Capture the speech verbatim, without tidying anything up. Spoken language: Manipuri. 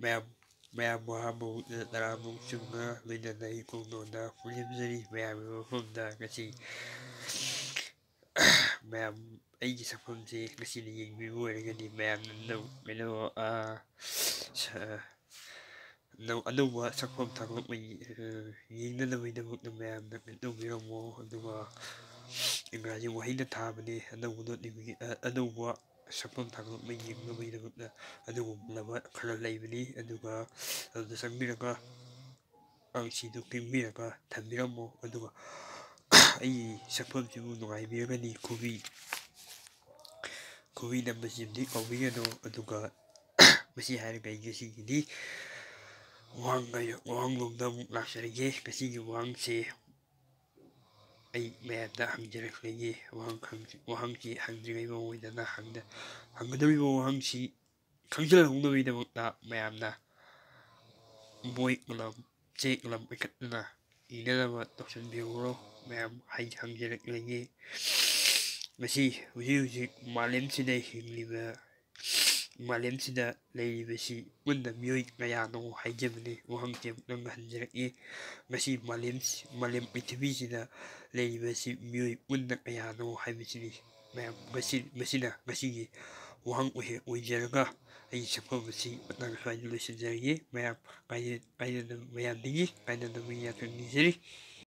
ꯃꯌꯥꯝ ꯃꯌꯥꯝꯕꯨ ꯑꯍꯥꯟꯕ ꯃꯨꯛꯅ ꯇꯔꯥꯃꯨꯛ ꯆꯨꯝꯅ ꯂꯣꯏꯅꯅ ꯑꯩ ꯀꯣꯡꯗꯣꯟꯗ ꯄꯨꯟꯁꯤꯟꯖꯔꯤ꯫ ꯃꯌꯥꯝꯒꯤ ꯃꯐꯝꯗ ꯉꯁꯤ ꯃꯌꯥꯝ ꯑꯩꯒꯤ ꯁꯛꯐꯝꯁꯦ ꯉꯁꯤꯅ ꯌꯦꯡꯕꯤꯕ ꯑꯣꯏꯔꯒꯗꯤ ꯃꯌꯥꯝꯅ ꯅꯧ-, ꯀꯩꯅꯣ, ꯑꯥ, ꯁ-, ꯅꯧ-, ꯑꯅꯧꯕ ꯁꯛꯐꯝ ꯊꯥꯒꯠꯂꯛꯄ ꯌꯦ-, ꯑ, ꯌꯦꯡꯅꯅꯕꯒꯤꯗꯃꯛꯇ ꯃꯌꯥꯝꯅ ꯀꯩꯅꯣ ꯇꯧꯕꯤꯔꯝꯃꯣ꯫ ꯑꯗꯨꯒ ꯏꯪꯒ꯭ꯔꯥꯖꯤ ꯋꯥꯍꯩꯅ ꯊꯥꯕꯅꯦ, ꯑꯅꯧꯕ ꯅꯣꯠ ꯏꯕꯒꯤ, ꯑ, ꯑꯅꯧꯕ ꯁꯛꯐꯝ ꯊꯥꯒꯠꯂꯛꯄ ꯌꯦꯡꯅꯕꯒꯤꯗꯃꯛꯇ ꯑꯗꯨꯒꯨꯝꯂꯕ ꯈꯔ ꯂꯩꯕꯅꯤ꯫ ꯑꯗꯨꯒ ꯑꯗꯨꯗ ꯆꯪꯕꯤꯔꯒ ꯑꯪꯁꯤꯗꯨ ꯈꯤꯡꯕꯤꯔꯒ ꯊꯝꯕꯤꯔꯝꯃꯣ꯫ ꯑꯗꯨꯒ ꯑꯩꯒꯤ ꯁꯛꯐꯝꯁꯤꯕꯨ ꯅꯨꯡꯉꯥꯏꯕꯤꯔꯒꯗꯤ ꯈꯨꯕꯤ, ꯈꯨꯕꯤ ꯅꯝꯕꯁꯤꯃꯗꯤ ꯀꯥꯎꯕꯤꯒꯅꯨ꯫ ꯑꯗꯨꯒ ꯃꯁꯤ ꯍꯥꯏꯔꯒ ꯑꯩ ꯉꯁꯤꯒꯤꯗꯤ ꯋꯥꯍꯪ ꯀꯩ-, ꯋꯥꯍꯪꯂꯣꯝꯗ ꯑꯃꯨꯛ ꯂꯥꯛꯆꯔꯒꯦ꯫ ꯉꯁꯤꯒꯤ ꯋꯥꯍꯪꯁꯦ ꯑꯩ ꯃꯌꯥꯝꯗ ꯍꯪꯖꯔꯛꯂꯒꯦ꯫ ꯋꯥꯍꯪ ꯍꯪ-, ꯋꯥꯍꯪꯁꯤ ꯍꯪꯗ꯭ꯔꯤꯉꯩ ꯃꯃꯥꯡꯗꯅ ꯍꯪꯗ-, ꯍꯪꯒꯗꯧꯔꯤꯕ ꯋꯥꯍꯪꯁꯤ ꯈꯪꯖꯤꯜꯍꯧꯅꯕꯒꯤꯗꯃꯛꯇ ꯃꯌꯥꯝꯅ ꯕꯣꯏ ꯀꯂꯝ, ꯆꯦ ꯀꯂꯝ ꯄꯥꯏꯈꯠꯇꯨꯅ ꯏꯅꯅꯕ ꯇꯧꯁꯤꯟꯕꯤꯍꯧꯔꯣ꯫ ꯃꯌꯥꯝ ꯍꯩ ꯍꯪꯖꯔꯛꯂꯒꯦ꯫ ꯉꯁꯤ ꯍꯧꯖꯤꯛ ꯍꯧꯖꯤꯛ ꯃꯥꯂꯦꯝꯁꯤꯗ ꯍꯤꯡꯂꯤꯕ, ꯃꯥꯂꯦꯝꯁꯤꯗ ꯂꯩꯔꯤꯕꯁꯤ ꯄꯨꯟꯅ ꯃꯤꯑꯣꯏ ꯀꯌꯥꯅꯣ ꯍꯥꯏꯖꯕꯅꯤ꯫ ꯋꯥꯍꯪꯁꯤ ꯑꯃꯨꯛꯇꯪ ꯍꯟꯖꯔꯛꯏ꯫ ꯉꯁꯤ ꯃꯥꯂꯦꯝ, ꯃꯥꯂꯦꯝ ꯄ꯭ꯔꯤꯊꯤꯕꯤꯁꯤꯗ ꯂꯩꯔꯤꯕꯁꯤ ꯃꯤꯑꯣꯏ ꯄꯨꯟꯅ ꯀꯌꯥꯅꯣ ꯍꯥꯏꯕꯁꯤꯅꯤ꯫ ꯃꯌꯥꯝ ꯉꯁꯤ, ꯃꯁꯤꯅ ꯉꯁꯤꯒꯤ ꯋꯥꯍꯪ ꯑꯣꯏꯍꯦ-, ꯑꯣꯏꯖꯔꯒ ꯑꯩꯒꯤ ꯁꯛꯐꯝ ꯑꯁꯤ ꯃꯇꯥꯡ ꯁ꯭ꯋꯥꯏꯗ ꯂꯣꯏꯁꯤꯟꯖꯔꯒꯦ꯫ ꯃꯌꯥꯝ ꯀꯥꯏꯅ-, ꯀꯥꯏꯅꯗꯕ, ꯃꯌꯥꯝꯗꯒꯤ ꯀꯥꯏꯅꯗꯕ ꯌꯥꯊꯪ ꯅꯤꯖꯔꯤ꯫